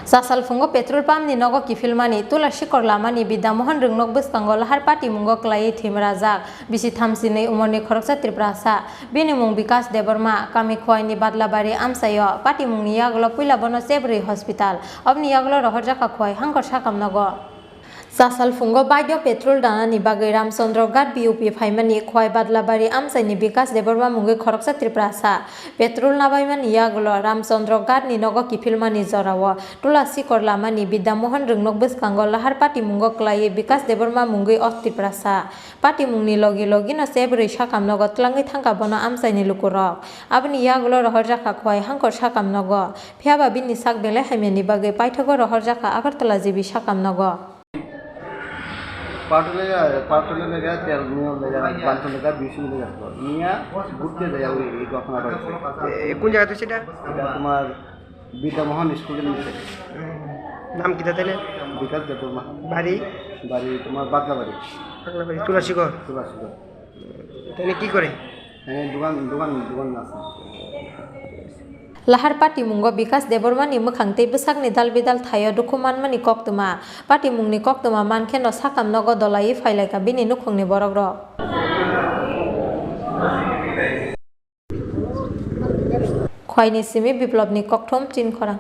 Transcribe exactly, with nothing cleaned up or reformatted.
Chasal phungo petrol pump ni nogo kiphilmani Tula Sikor lamani Bidya Mohan rwngnok bwskango lahar patimungo kwlaiwi thwimrajak bisi thamsinwi umorni khoroksa Tiprasa. Bini mung Bikas Debbarma, kami Khowai ni Badlabari amchaio. Patimungni yagulo puila bono Chebri hospital, oboni yagulo rohorjakha Khowai Hangkor sakam nogo. Chasal phungo bike o petrol danani bagwi Ramchandra Ghat B U P phaimani Khowai Badlabari amchaini Bikas Debbarma mungwi khoroksa Tiprasa. Petrol nabaimani yagulo Ramchandra Ghat ni nogo kiphilmani jorao Tula Sikor lamani Bidya Mohan rwngnok bwskango lahar patimungo kwlaiwi Bikas Debbarma mungwi o Tiprasa. Patimungni logi logino Chebri sakam nogo twlangwi thangkha bono amchaini lukurok. Aboni yagulo rohorjakha Khowai Hangkor sakam nogo. Phiyaba bini sak belai hamyani bagwi paithago rohorjakha Agartala G B sakam nogo. পাটুলেগা, পাটুলেগা, তেল নিয়ে লেগা, বান্টুলেগা, বিষ্ণুলেগা। নিয়ে ঘুরতে যাই ওই, এই ঘটনা ঘটেছে। এ, কোন জায়গাতে সেটা? এটা তোমার বিদ্যামোহন স্কুলের নিচে। নাম কিতা তাইলে? বিকাশ দেববর্মা। বাড়ি? বাড়ি তোমার বাদলাবাড়ি। বাদলাবাড়ি, তুলাসীগড়? তুলাসীগড়। তাইলে কি করে? এখানে দোকান, দোকান, দোকান আছে। Lahar patimungo Bikas Debbarmani mwkhang tei bwsakni dal bidal thaio dukhu manmani koktwma. Patimungni koktwma mankheno sakam nogo dolaiwi phailaikha bini nukhungni borokrok. Khwaini simi Biplobni kokthum chinkhorang.